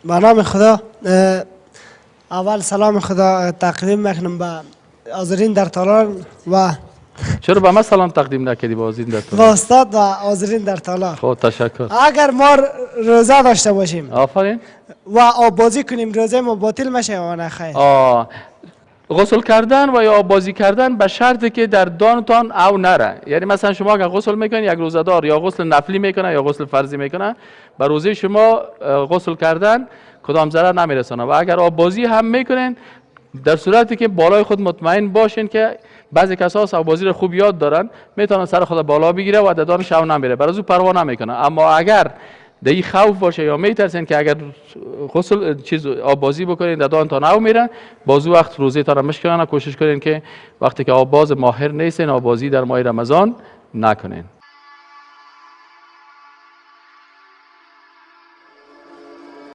به نام خدا. اول سلام خدا تقدیم میکنم به حاضرین در تالار و چرا به من سلام تقدیم نکردی با حاضرین در و تالار؟ استاد و حاضرین در تالار. خب تشکر. اگر ما روزه داشته باشیم آفرین. و آب بازی کنیم، روزه ما باطل میشه یا نه خیر؟ غسل کردن و یا بازی کردن به شرطی که در دانتان او نره. یعنی مثلا شما اگر غسل میکنید، یک روزه‌دار یا غسل نفلی میکنه یا غسل فرضی میکنه، بر روزه شما غسل کردن کدام ضرر نمیرسانه. و اگر آب بازی هم میکنین، در صورتی که بالای خود مطمئن باشین که بعضی کسا آب بازی رو خوب یاد دارن، میتونن سر خود بالا بگیره و در دانش او نمیره، برای او پروا نمیکنه. اما اگر در این خوف باشه یا میترسین که اگر غسل چیز آب بازی بکنین در دان تا نو میرن، بازو وقت روزه تا را مشکنن. کوشش کنین که وقتی که آب باز ماهر نیستین، آب بازی در ماه رمضان نکنین.